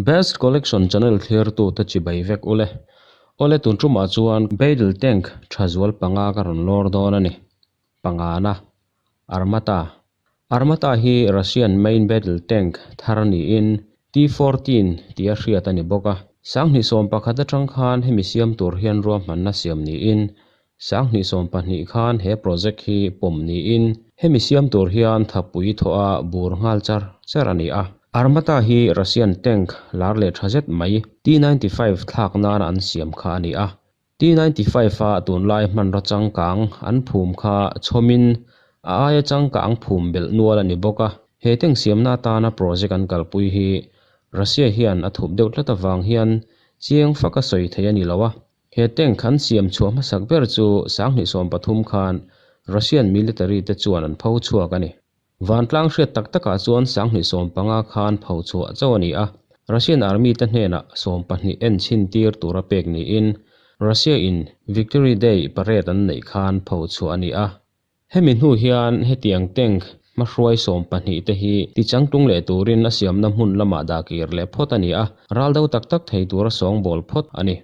Best Collection channel thlirtu te chibai vek ule. Awle tun tumah chuan Battle Tank tha zual panga ka rawn lawr dawn a ni. Pangana, Armata. Armata hi Russian main battle tank thar niin T-14 tia hriat a ni bawk a. Sanghnih 11 atang khan hemi siam tur hian ruahmanna siam niin Sanghnih 12 khan he project hi pawm niin hemi siam tur hian thapui thawh a bur nghal char char a ni a. Armata hi Russian tank lar leh tha zet mai T-95 thlak nana an siam kha a ni a. T-95 a tunlai hmanraw changkang an phum kha chhawmin a aia changkang phum belh nual a ni bawk a. He tank siamna atana project an kalpui hi Russia hian a thup deuh tlat avang hian chiang fak a sawi thei a ni lo a. He tank an siam chhuah hmasak ber chu Sanghnih 13 khan Russian military te chuan an pho chhuak a ni. Vantlang hriat tak takah chuan Sanghnih 15 khan pho chhuah chauh a ni a. Russian army te hnenah 12 en chhin tir tura pek niin Russia in Victory Day parade an neih khan pho chhuah a ni a. Hemi hnu hian hetiang tank hmahruai 12 te hi tichangtlung leh turin a siamna hmun lamah dahkir leh phawt a ni a, ral do tak tak thei tura sawng bawl phawt a ni.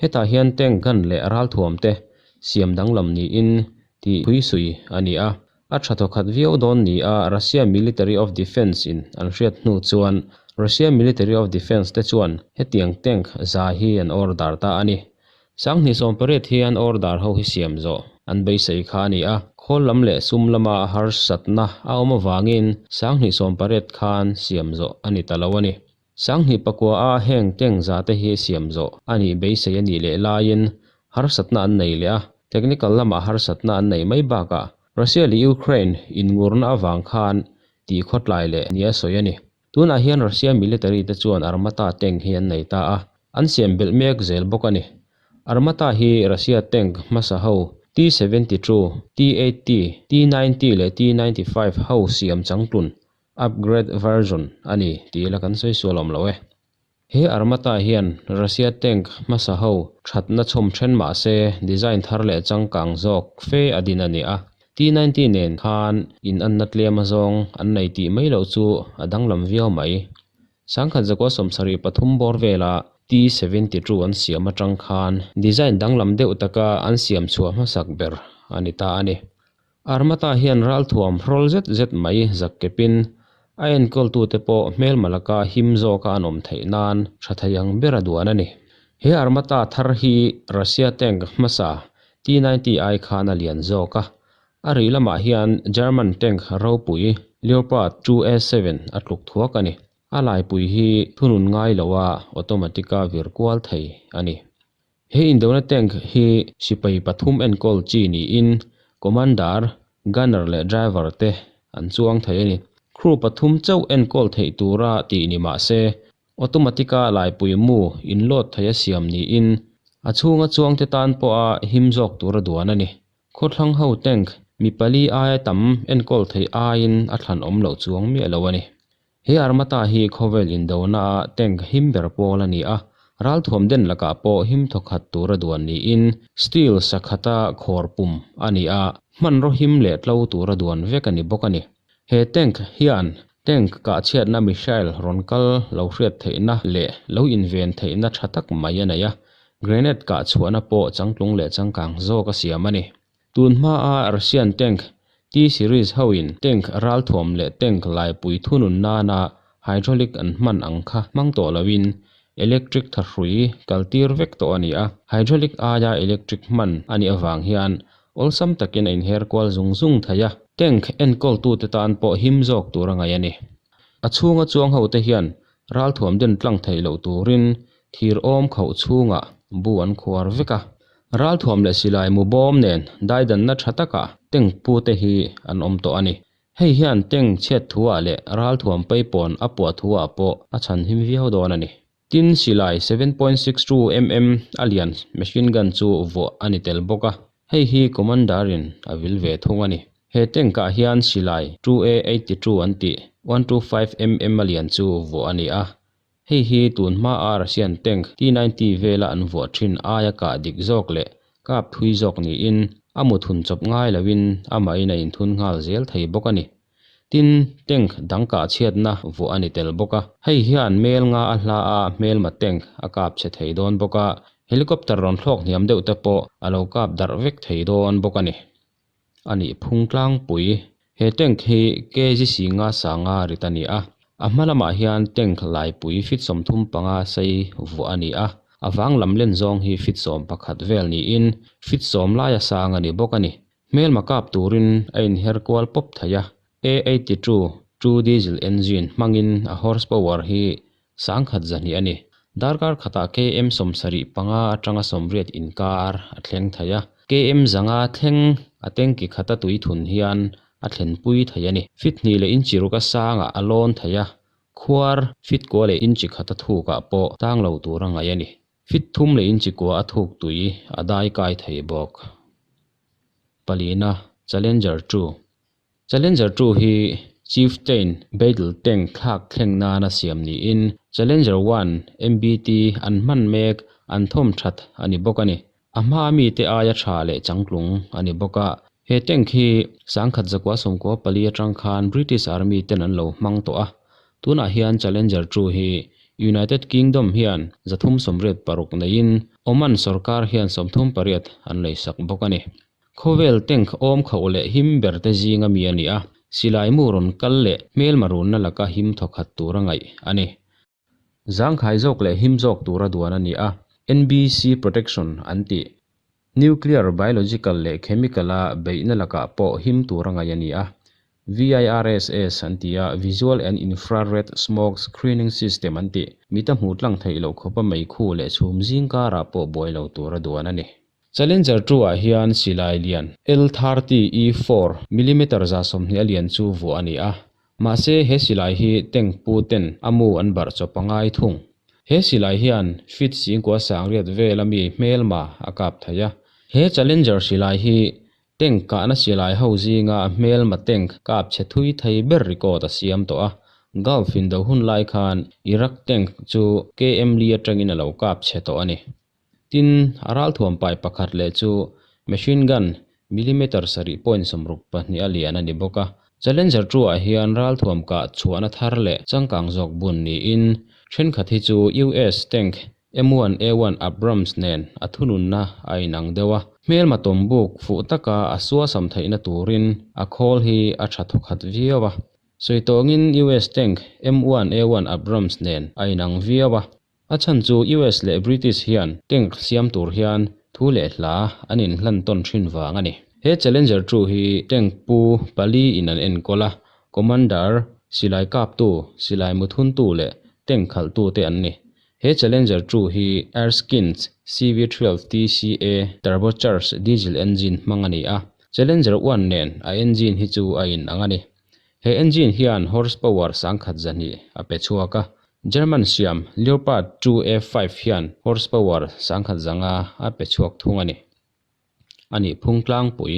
Hetah hian tank gun leh ral thuam te siam danglam niin tih phuisui a ni a. A tha thawkhat viau dawn ni a, Russia Military of Defence in an hriat hnu chuan Russia Military of Defence te chuan hetiang tank za hi an order ta a ni. Sanghnih 18 hian order ho hi siam zawh an beisei kha a ni a. Khawl lam leh sum lama harsatna a awm avangin Sanghnih 18 khan siam zawh a ni ta lo a ni. Sanghnih pakua a heng tank za te hi siam zawh a nih beisei a nih leh laiin harsatna an nei leh a. Technical lama harsatna an nei mai bakah Russia leh Ukraine inngurna avang khan tih khawtlai leh nia sawi a ni. Tunah hian Russia military te chuan Armata tank hi an nei ta a, an siam belh mek zel bawk a ni. Armata hi Russia tank hmasa ho T-72, T-80, T-90 leh T-95 ho siam changtlun, upgrade version, a ni tih ila kan sawi sual awm lo e. He Armata hian Russia tank hmasa ho thatna chhawm then mah se design thar leh changkang zawk fe a din a ni a. T-90 nen khan in anna tlem a zawng an nei tih mai loh chu a danglam viau mai. Sangkhat zakua 73 bawr vela T-72 an siam atang khan design danglam deuh taka an siam chhuah hmasak ber a ni ta a ni. Armata hian ral thuam hrawl zet zet mai zak kepin a enkawltute pawh hmel malaka him zawka an awm theih nan tha thei ang ber a duan a ni. He Armata thar hi Russia tank hmasa T-90 ai khan a lian zawk a. A rih lamah hian German tank ropui Leopard 2A7 a tluk thuak a ni. A laipui hi thunun ngai loa automatic-a vir kual thei a ni. He indona tank hi sipai pathum enkawl chi niin commander, gunner leh driver te an chuang thei a ni. Crew pathum chauh enkawl theih tura tih ni mah se automatic-a laipui mu inload thei a siam niin a chhunga chuangte tan pawha him zawk tura duan a ni. Khawthlang ho tank mi pali aia tam enkawl theih aiin a thlan awm loh chuang miah lo a ni. He Armata hi khawvel indona a tank him ber pawl a ni a, ralthuam den lakah pawh him thawkhat tura duan niin steel sakhata khawr pum a ni a, hmanraw him leh tlo tura duan vek a ni bawk a ni. He tank hian tank kahchhiatna missile rawn kal lo hriat theihna leh lo inven theihna tha tak mai a nei a, grenade kahchhuahna pawh changtlung leh changkang zawk a siam a ni. Tun hmaa Russian tank T-series hoin tank ralthuam leh tank laipui thunun nana hydraulic an hman ang kha hmang tawh loin electric thahrui kaltir vek tawh a ni a. Hydraulic aia electric hman a nih avang hian awlsam takin a inher kual zung zung thei a, tank enkawltute tan pawh him zawk tur a ngaih a ni. A chhunga chuang hote hian ralthuam den tlang theih loh turin thir awm khauh chhungah bu an khuar vek a. Ralthuam leh silai mu bawm nen daidanna tha takah tank pu te hi an awm tawh a ni. Hei hian tank chhiat thuah leh ralthuam peipawn a puah thuah pawh a chhan him viau dawn a ni. Tin silai 7.62 mm a lian machine gun chu vuah a ni tel bawk a, hei hi commander in a vil ve thung a ni. He tank ah hian silai 2A82 an tih 125 mm a lian chu vuah a ni a. Hei hi tun hmaa Russian tank T-90 vela an vuah thin aia kah dik zawk leh kap thui zawk niin a mu thun chawp ngai loin amahin a inthun nghal zel thei bawk a ni. Tin, tank dang kah chhiatna vuah a ni tel bawk a. Hei hian mel nga a hla a hmelma tank a kap chhe thei dawn bawk a, helicopter rawn thlawk hniam deuh te pawh a lo kap darh vek thei dawn bawk a ni. A nih phung tlangpui. He tank hi kg singa sanga rit a ni a. A hma lamah hian tank laipui feet 35 sei vuah a ni a. A vang lam len zawng hi feet 11 vel niin feet 10 laia sang a ni bawk a ni. Hmelma kap turin a inher kual pawp thei a. A 82 two diesel engine hmangin a horsepower hi 1200 a ni. Darkar khatah km 75 atanga 80 inkar a thleng thei a. Km 500 thleng a tanki khata tui thun hian a thlenpui thei a ni. Feet hnih leh inchi ruk a sangah a lawn thei a, khuar feet kua leh inchi khata thukah pawh tang lo tur a ngaih a ni. Feet thum leh inchi kua a thuk tui a dai kai thei bawk. Palina, Challenger 2. Challenger 2 hi Chieftain Battle Tank thlak thleng nana siam niin Challenger 1 MBT an hman mek an thawm that a ni bawk a ni. A hma mite aia tha leh changtlung a ni bawk a. He tank hi 1994 atang khan British Army ten an lo hmang tawh a. Tunah hian Challenger 2 hi United Kingdom hian 386 neiin Oman sarkar hian 38 an leisak bawk a ni. Khawvel tank awm khauh leh him ber te zinga mi a ni a, silai mu rawn kal leh hmelma runna laka him thawkhat tur a ngaih a ni. Zangkhai zawk leh him zawk tur a duan a ni a, NBC protection an tih. Nuclear, biological leh chemical a beihna lakah pawh him tur a ngaih a ni a. VIRSS an ti a, Visual and Infrared Smoke Screening System an tih. Mita hmuh tlang theih loh khawpa meikhu leh chhum zing karah pawh buai lo tur a duan a ni. Challenger 2 ah hian silai lian L30 E4 millimeter 120 a lian chu vuah a ni a. Mahse he silai hi tank pu ten a mu an barh chawp a ngai thung. He silai hian feet 9,900 vel a mi hmelma a kap thei a. He Challenger silai hi tank kahna silai ho zinga hmelma tank kap chhe thui thei ber record a siam tawh a. Gulf indo hun lai khan Iraq tank chu km li atangin a lo kap chhe tawh a ni. Tin, a ral thuam pai pakhat leh chu machine gun millimeter 7.62 a lian a ni bawk a. Challenger 2 ah hian ral thuam kah chhuahna thar leh changkang zawk bun niin thenkhat hi chu US tank M1 A1 Abrams nen a thununna a inang deuh a. Hmelma tawmbuk fuh taka a suasam theihna turin a khawl hi a tha thawkhat viau a. Sawi tawngin US tank M1 A1 Abrams nen a inang viau a. A chhan chu US leh British hian tank siam tur hian thu leh hla an inhlan tawn thin vang a ni. He Challenger 2 hi tank pu pali in an enkawl a, commander, silai kaptu, silai muthuntu leh tank khalhtu te an ni. He Challenger 2 hi Erskine's CV12 TCA turbocharged diesel engine hmang a ni a. Challenger 1 nen a engine hi chu a inang a ni. He engine hian horsepower 1100 a pe chhuak a. German siam Leopard 2A5 hian horsepower 1100 a pe chhuak thung a ni. Ani phung tlangpui.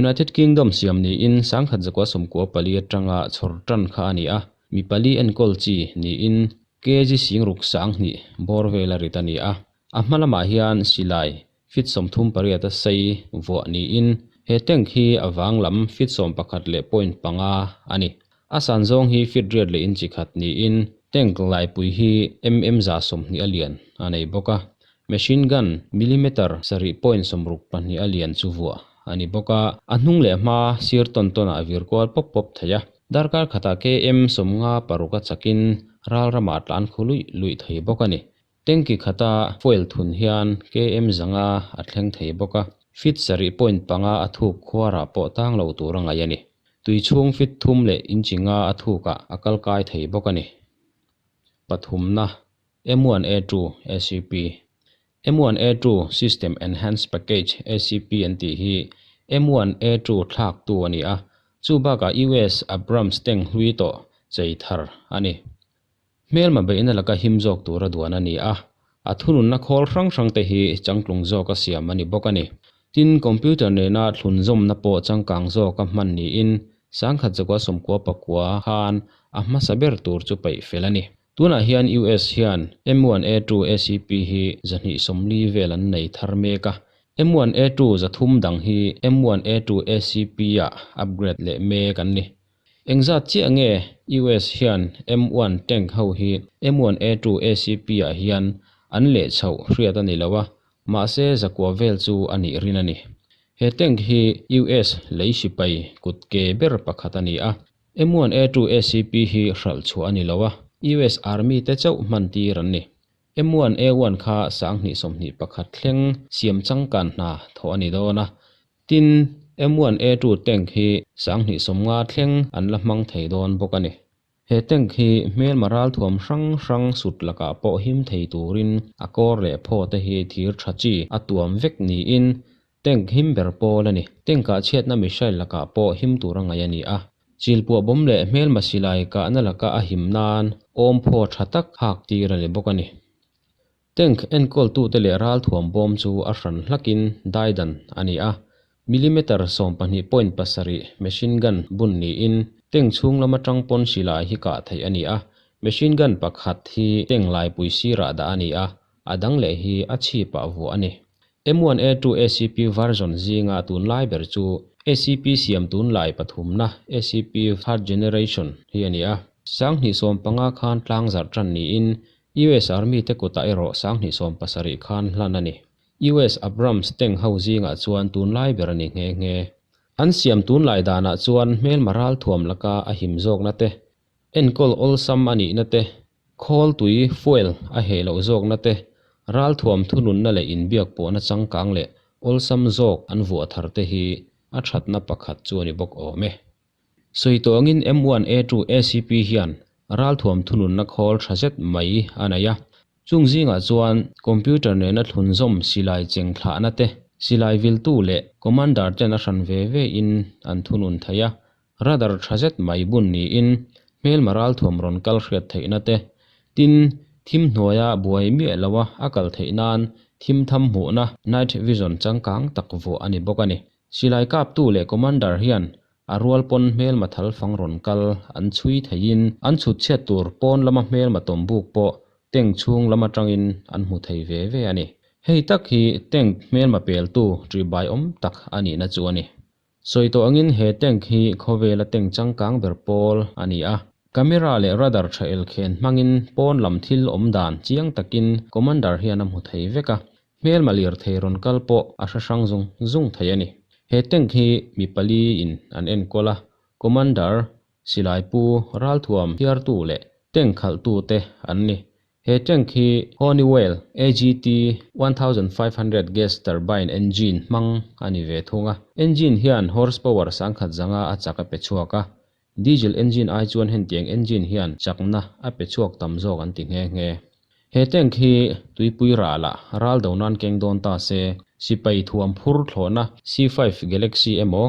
United Kingdom siam niin 1994 atanga chhawr tan kha a ni a. Mi pali enkawl chi niin kg 6,200 bawr vel a rit a ni a. A hma lamah hian silai feet 38 a sei vuah niin he tank hi a vang lam feet 11.5 a ni. A san zawng hi feet 8 leh inchi khat niin tank laipui hi mm 120 a lian a nei bawk a. Machine gun millimeter 7.62 a lian chu vuah a ni bawk a. A hnung leh hma sir tawn tawnah vir kual pawp pawp thei a. Darkar khatah km 56 a chakin ral ramah tlan khu luih luih thei bawk a ni. Tanki khata fuel thun hian km 500 a thleng thei bawk a. Feet 7.5 a thuk khuarah pawh tang lo tur a ngaih a ni. Tui chhung feet 3 leh inchi nga a thukah a kal kai thei bawk a ni. Pathumna M1A2 ACP. M1A2 System Enhanced Package ACP an tih hi M1A2 thlak tu a ni a. Chu bakah US Abrams tank hlui tawh chei thar a ni. Hmelma beihna laka him zawk tur a duan a ni a. A thununna khawl hrang hrang te hi changtlung zawk a siam a ni bawk a ni. Tin, computer nena thlun zawmna pawh changkang zawk a hman niin 1999 khan a hmasa ber tur chu peih fel a ni. Tunah hian US hian M1A2 ACP hi 240 vel an nei thar mek a. M1A2 300 dang hi M1A2 ACP ah upgrade leh mek an ni. Engzat chiah nge US hian M1 tank ho hi M1A2 ACP ah hian an leh chhoh hriat a ni lo a, mahse zakua vel chu a nih rin a ni. He tank hi US lei sipai kut ke ber pakhat a ni a, M1A2 ACP hi hralh chhuah a ni lo a, US Army te chauh hman tir an ni. M1A1 kha 2021 thleng siam changkan hna thawh a ni dawn a, tin M1A2 tank hi 2050 thleng an la hmang thei dawn bawk a ni. He tank hi hmelma ralthuam hrang hrang sut lakah pawh him thei turin a kawr leh phaw te hi thir tha chi a tuam vek niin tank him ber pawl a ni. Tank ah chhiatna missile lakah pawh him tura ngaih a ni a. Chilpuah bawm leh hmelma silai kahna laka a him nan awm phaw tha tak hak tir a ni bawk a ni. Tank enkawltute leh ralthuam bawm chu a hran hlakin daidan a ni a. Millimeter 12.7 machine gun bun niin tank chhung lama tang pawn silai hi kah theih a ni a. Machine gun pakhat hi tank laipui sirah dah a ni a, a dang leh hi a chhipah vuah a ni. M1A2 ACP version zinga tunlai ber chu ACP siam tunlai pathumna ACP third generation hi a ni a. 2015 khan tlang zarh tan niin US Army te kutah erawh 2017 khan hlan a ni. US Abrams tank ho zingah chuan tunlai ber a ni nghe nghe. An siam tunlai danah chuan hmelma ralthuam laka a him zawkna te, enkawl awlsam a nihna te, khawl tui fuel a heh loh zawkna te, ralthuam thununna leh inbiak pawhna changkang leh awlsam zawk an vuah thar te hi a thatna pakhat chu a ni bawk awm e. Sawi tawngin M1A2 ACP hian ralthuam thununna khawl tha zet mai a nei a. Chung zingah chuan computer nena thlunzawm silai cheng thlahna te, silai viltu leh commander ten a hran ve ve in an thunun thei a. Radar tha zet mai bun niin hmelma ralthuam rawn kal hriat theihna te, tin thim hnuaia buai miah loa a kal theih nan thim tham hmuhna night vision changkang tak vuah a ni bawk a ni. Silai kaptu leh commander hian a rual pawn hmelma thal fang rawn kal an chhui theiin an chhut chhiat tur pawn lama hmelma tawm buk pawh tank chhung lam atangin an hmu thei ve ve a ni. Hei tak hi tank hmelma peltu ṭihbai awm tak a nihna chu a ni. Sawi tawh angin he tank hi khawvela tank changkang ber pawl a ni a. Camera leh radar tha el khen hmangin pawn lam thil awm dan chiang takin commander hian a hmu thei vek a. Hmelma lir thei rawn kal pawh a hre hrang zung zung thei a ni. He tank hi mi pali in an enkawl a, commander, silai pu, ralthuam thiartu leh tank khalhtu te an ni. He tank hi Honeywell AGT 1500 gas turbine engine hmang a ni ve thung a. Engine hian horsepower 1005 a chak a pe chhuak a. Diesel engine ai chuan hentiang engine hian chakna a pe chhuak tam zawk an ti nghe nghe. He tank hi tuipui ralah ral do nan keng dawn ta se, sipai thuam phur thlawhna C5 Galaxy emaw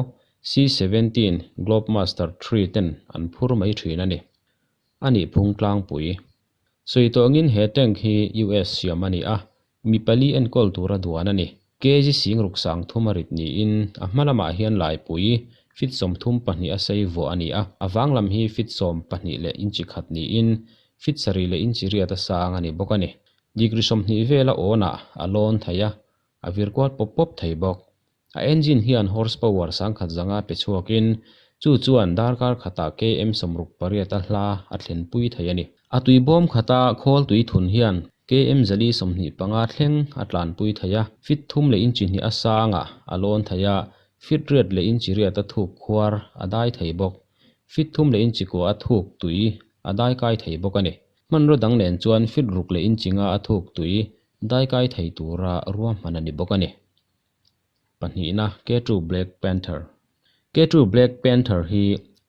C-17 Globemaster 3 ten an phur mai thin a ni. A nih phung tlangpui. Sawi tawngin he tank hi US siam a ni a, mi pali enkawl tura duan a ni. Kg singruk 30 a rit niin a hma lamah hian laipui feet 32 a sei vuah a ni a, a vang lam hi feet 12 leh inchi khat niin feet 7 leh inchi riat a sang a ni bawk a ni. Degree 20 vela awnah a lawn thei a, a vir kual pawp pawp thei bawk. A engine hian horsepower 105 pe chhuakin chu chuan darkar khatah km 68 a hla a thlenpui thei a ni. A tuibawm khata khawl tui thun hian km 425 thleng a tlanpui thei a, feet 3 leh inchi hnih a sangah a lawn thei a, feet riat leh inchi riat a thuk khuar a dai thei bawk. Feet 3 leh inchi kua a thuk tui a dai kai thei bawk a ni. Hmanraw dang nen chuan feet 6 leh inchi nga a thuk tui dai kai thei tura ruahman a ni bawk a ni. Pahnihna K2 Black Panther. K2 Black Panther hi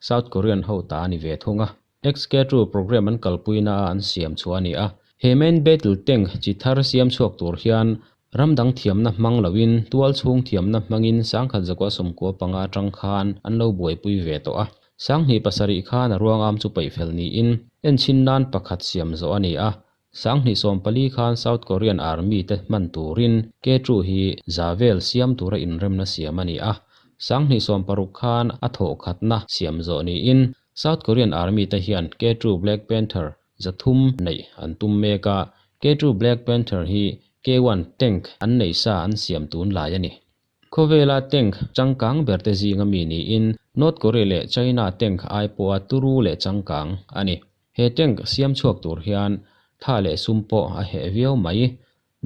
South Korean ho ta a ni ve thung a. XK2 program an kalpuina a an siam chu a ni a. He main battle tank chi thar siam chhuak tur hian ramdang thiamna hmang loin tual chhung thiamna hmangin 1995 atang khan an lo buaipui ve tawh a. 2007 khan a ruangam chu peihfel niin enchin nan pakhat siam zawh a ni a. 2014 khan South Korean Army te hman turin K2 hi zavel siam tura inremna siam a ni a. 2016 khan a thawh khatna siam zawh niin South Korean Army te hian K2 Black Panther zathum nei an tum mek a. K2 Black Panther hi K1 tank an nei sa an siam tun lai a ni. Khawvela tank changkang ber te zinga mi niin North Korea leh China tank ai pawha turu leh changkang a ni. He tank siam chhuak tur hian tha leh sum pawh a heh viau mai.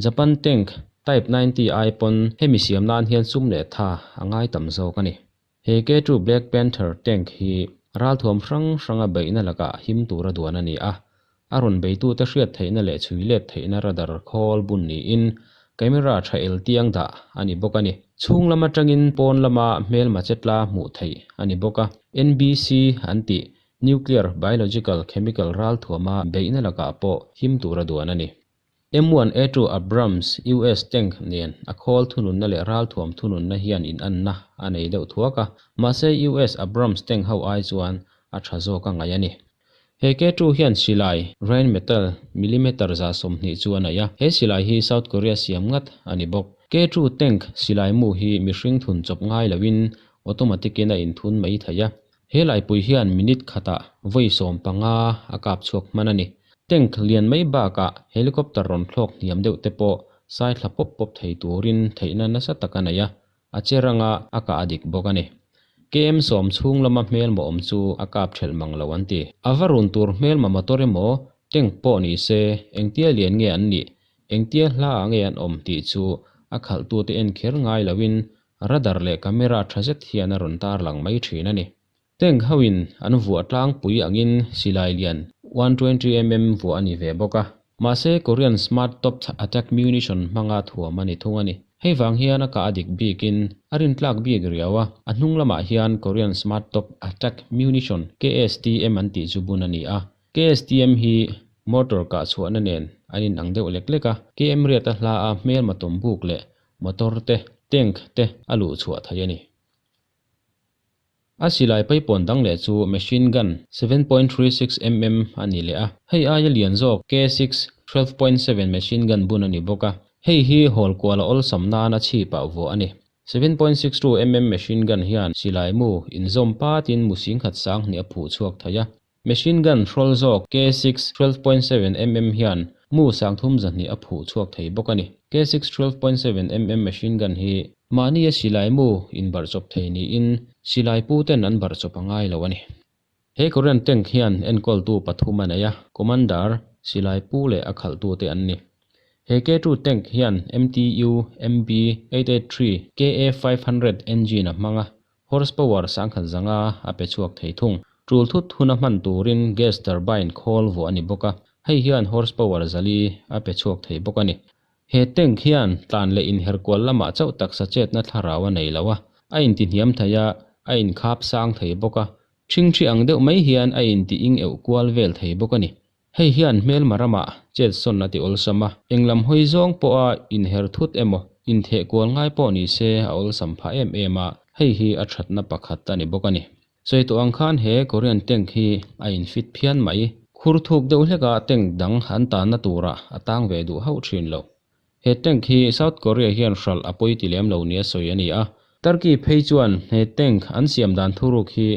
Japan tank Type 90 ai pawn hemi siam nan hian sum leh tha a ngai tam zawk a ni. He K2 Black Panther tank hi ralthuam hrang hranga beihna lakah him tura duan a ni a. A rawn beitute hriat theihna leh chhui let theihna radar khawl bun niin camera tha el tiang dah a ni bawk a ni. Chhung lam atangin pawn lama hmelma chetla hmuh theih a ni bawk a. NBC an tih Nuclear, Biological, Chemical ralthuama beihna lakah pawh him tura duan a ni. M1A2 Abrams US tank nen a khawl thununna leh ralthuam thununna hian inanna a nei deuh thuak a, mahse US Abrams tank ho ai chuan a tha zawk a ngaih a ni. He K2 hian silai, Rheinmetall, millimeter 120 chu a nei a, he silai hi South Korea siam ngat a ni bawk. K2 tank silai mu hi mihring thun chawp ngai loin automatic in a inthun mai thei a, He laipui hian minute khatah vawi 15 a kap chhuak hman a ni. Tank lian mai bakah helicopter rawn thlawk hniam deuh te pawh sai thla pawp pawp thei turin theihna nasa tak a nei a, a che ranga a kah a dik bawk a ni. KM 10 chhung lama hmelma awm chu a kap thelh mang lo an ti. A va run tur hmelma motor emaw tank pawh ni se engtia lian nge an nih, engtia hla ah nge an awm tih chu a khalhtute en kher ngai loin Radar leh camera tha zet hian a rawn tarlang mai thin a ni. Tank hoin an vuah tlangpui angin silai lian 120mm vuah a ni ve bawk a. Mahse Korean Smart Topped Attack Munition hmanga thuam a ni thung a ni. Hei vang hian a kah a dik bikin a rintlak bik riau a, a hnung lamah hian Korean Smart Top Attack Munition, KSTM an tih chu bun a ni a. KSTM hi motor kah chhuahna nen an inang deuh lek lek a, KM riat a hla a hmelma tawm buk leh motor te, tank te a luh chhuah thei a ni. A silai paipawn dang leh chu machine gun 7.36 mm a ni leh a, hei aia lian zawk K6 12.7 machine gun bun a ni bawk a, hei hi hawl kual a awlsam nan a chhipah vuah a ni. 7.62 mm machine gun hian silai mu inzawm patin mu singkhat 2000 a phuh chhuak thei a, Machine gun hrawl zawk K6 12.7 mm hian mu 3200 a phuh chhuak thei bawk a ni. K6 12.7 mm machine gun hi mahni a silai mu inbarh chawp thei niin silai pu ten an barh chawp a ngai lo a ni. He Korean tank hian enkawltu pathum a nei a, commander, silai pu leh a khalhtu te an ni. He K2 tank hian MTU MB 883 KA 500 engine a hmang a, Horsepower 1500 a pe chhuak thei thung. Tul thut huna hman turin gas turbine khawl vuah a ni bawk a, hei hian horsepower 400 a pe chhuak thei bawk a ni. He tank hian tlan leh inher kual lamah chauh taksa chetna thlarau a nei lo a, a intihniam thei a, a inkhap sang thei bawk a, ṭhingṭhi ang deuh mai hian a inti ing euh kual vel thei bawk a ni. Hei hian hmelma ramah chet sawn a ti awlsam a, eng lam hawi zawng pawha inher thut emaw, intheh kual ngai pawh ni se a awlsam phah em em a, hei hi a thatna pakhat a ni bawk a ni. Sawi tawh ang khan he Korean tank hi a infit phian mai. Khur thuk deuh hlekah tank dang an tanna turah a tang ve duh hauh thin lo. He tank hi South Korea hian hralh a pawi ti lem lo nia sawi a ni a. Turkey phei chuan he tank an siam dan thuruk hi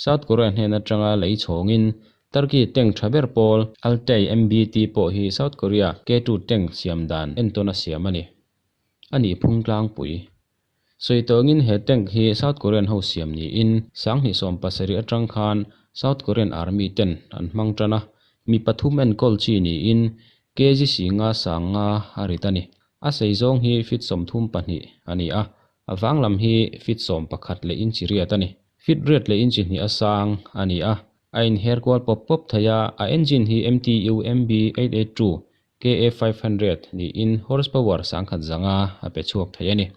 South Korea hnen atanga lei chhawngin Turkey tank tha ber pawl Altay MBT pawh hi South Korea K2 tank siam dan entawn a siam a ni. A nih phung tlangpui. Sawi tawngin he tank hi South Korean ho siam niin 2017 atang khan South Korean Army ten an hmang tan a, mi pathum enkawl chi niin kg 9 50 a rit a ni. A sei zawng hi feet 32 a ni a, a vang lam hi feet 11 leh inchi riat a ni. Feet riat leh inchi hnih a sang a ni a, a inher kual pawp pawp thei a, a engine hi MTU MB 882 KA 500 niin horsepower 1100 a pe chhuak thei a ni.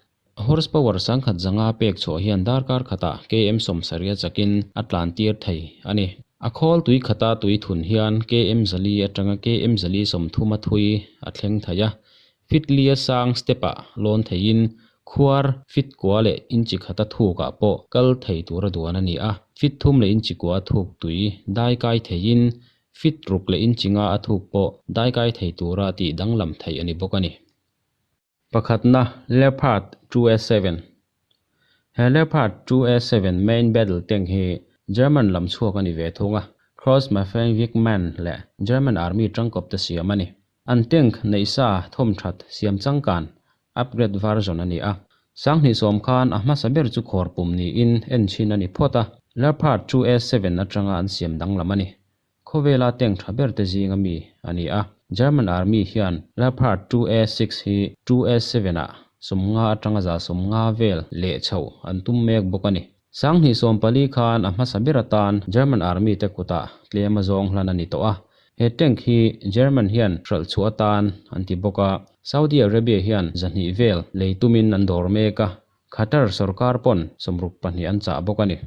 Horsepower 1100 pek chhuah hian darkar khatah KM 70 chakin a tlan tir thei a ni. A khawl tui khata tui thun hian KM 400 atanga KM 430 a thui a thleng thei a. Feet li a sang step-ah lawn theiin khuar feet kua leh inchi khata thukah pawh kal thei tura duan a ni a. Feet thum leh inchi kua thuk tui dai kai theiin feet ruk leh inchi nga a thuk pawh dai kai thei tura tih danglam theih a ni bawk a ni. Pakhatna, Leopard 2A7. He Leopard 2A7 main battle tank hi German lam chhuak a ni ve thung a, Krauss-Maffei Wegmann leh German Army tangkawp te siam a ni. An tank neih sa thawmthat siam changkan, upgrade version, a ni a. 2010 khan a hmasa ber chu khawr pum niin en chhin a ni phawt a. Leopard 2A7 atanga an siam danglam a ni. Khawvela tank tha ber te zinga mi a ni a. German Army hian Leopard 2A6 hi 2A7 ah 50 atanga 150 vel leh chhoh an tum mek bawk a ni. 2040 khan a hmasa ber atan German Army te kutah tlem a zawng hlan a ni tawh a. He tank hi German hian hralh chhuah atan an ti bawk a. Saudi Arabia hian 200 vel lei tumin an dawr mek a. Qatar sorkar pawn 62 an chah bawk a ni.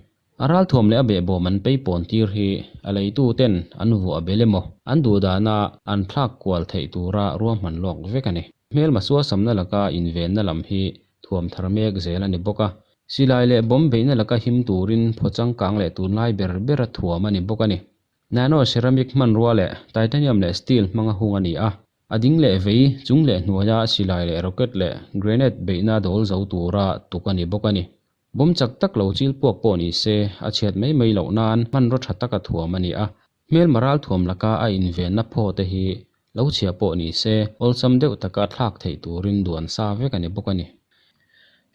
A ralthuam leh a behbawm an peipawn tir hi a leitu ten an vuah bel emaw, an duhdana an thlak kual theih tura ruahman lawk vek a ni. Hmelma suasamna laka invenna lam hi thuam thar mek zel a ni bawk a. Silai leh bomb beihna laka him turin phaw changkang leh tunlai ber bera thuam a ni bawk a ni. Nano ceramic hmanrua leh titanium leh steel hmanga hung a ni a. A ding leh vei, chung leh hnuaia silai leh rocket leh grenade beihna dawl zo tura tuk a ni bawk a ni. Bomb chak tak lo chil puak pawh ni se, a chhiat mai mai loh nan hmanraw tha taka thuam a ni a. Hmelma ral thuam laka a invenna phaw te hi lo chhia pawh ni se, awlsam deuh taka thlak theih turin duan sa vek a ni bawk a ni.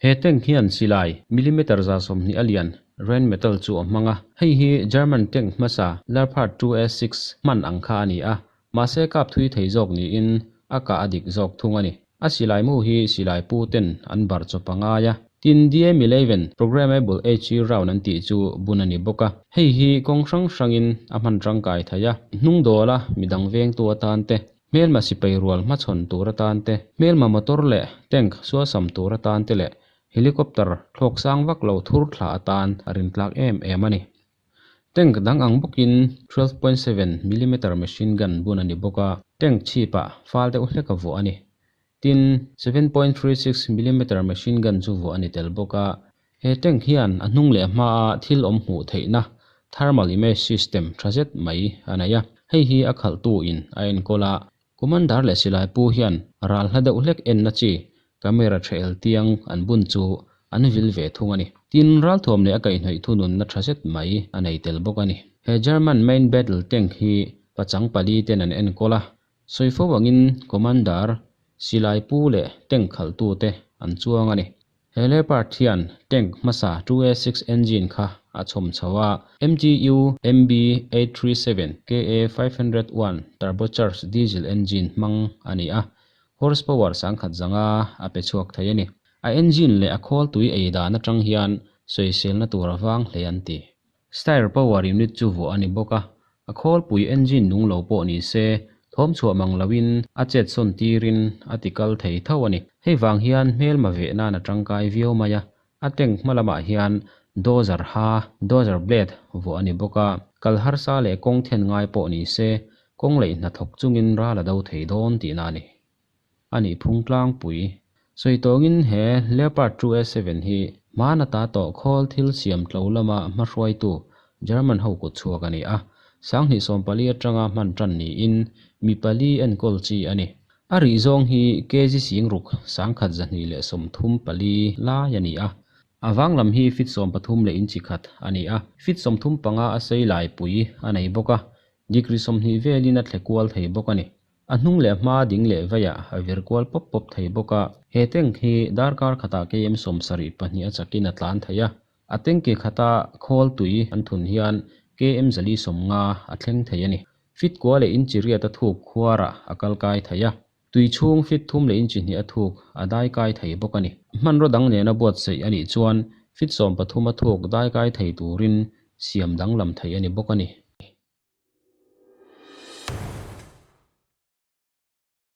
He tank hian silai millimeter 120 a lian Rheinmetall chu a hmang a. Hei hi German tank hmasa Leopard 2A6 hman ang kha a ni a, Mahse kap thui thei zawk niin a kah a dik zawk thung a ni. A silai mu hi silai pu ten an barh chawp a ngai a. Tin, DM 11 Programmable HE Round an tih chu bun a ni bawk a. Hei hi kawng hrang hrangin a hman tangkai thei a. Hnung dawla midang vengtu atan te, hmelma sipai rual hmachhawn tur atan te, hmelma motor leh tank sualsam tur atan te leh helicopter thlawk sang vak lo thur thla atan a rintlak em em a ni. Tank dang ang bawkin 12.7 millimeter machine gun bun a ni bawk a, tank chhipah fal deuh hlek a vuah a ni. Tin, 7.36 millimeter machine gun chu vuah a ni tel bawk a. He tank hian a hnung leh hmaa thil awm hmuh theihna thermal image system tha zet mai a nei a, hei hi a khalhtu in a enkawl a. Commander leh silai pu hian ral hla deuh hlek enna chi camera tha el tiang an bun chu an vil ve thung a ni. Tin, ralthuam leh a kaihhnawih thununna tha zet mai a nei tel bawk a ni. He German main battle tank hi pachang pali ten an enkawl a, sawi fo angin Commander, silai pu leh tank khalhtute an chuang a ni. He Leopard hian tank hmasa 2A6 engine kha a chhawm chho a, MTU MB837 KA501 turbocharged diesel engine hmang a ni a, horsepower 1005 a pe chhuak thei a ni. A engine leh a khawl tui ei dan atang hian sawiselna tur a vang hle an ti. Steyr power unit chu vuah a ni bawk a, a khawlpui engine nung lo pawh ni se, thawm chhuah mang loin a chet sawn tirin a ti kal thei tho a ni. Hei vang hian hmelma veh nan a tangkai viau mai a, a tank hma lamah hian dozer ha, dozer blade, vuah a ni bawk a, kal harsa leh kawng then ngai pawh ni se, kawng leih hnathawk chungin ral a do thei dawn tihna a ni. A nih phung tlangpui. Sawi tawngin he Leopard 2A7 hi hmana ta tawh khawl thil siam tlo lama hmahruaitu German ho kut chhuak a ni a, 2040 atanga hman tan niin mi pali enkawl chi a ni. A rih zawng hi kg 60 1,234 lai a ni a. A vang lam hi feet 13 leh inchi khat a ni a, feet 35 a sei laipui a nei bawk a, degree 20 velin a thle kual thei bawk a ni. A hnung leh hma ding leh veiah a vir kual pawp pawp thei bawk a. He tank hi darkar khatah KM 72 a chakin a tlan thei a. A tanki khata khawl tui an thun hian KM 450 a thleng thei a ni. Fit kua leh inchi riat a thuk khuarah a kal kai thei a. Tui chhung fit thum leh inchi hnih a thuk a dai kai thei bawk a ni. Hmanraw dang nena buatsaih a nih chuan fit 13 a thuk dai kai thei turin siam danglam thei a ni bawk a ni.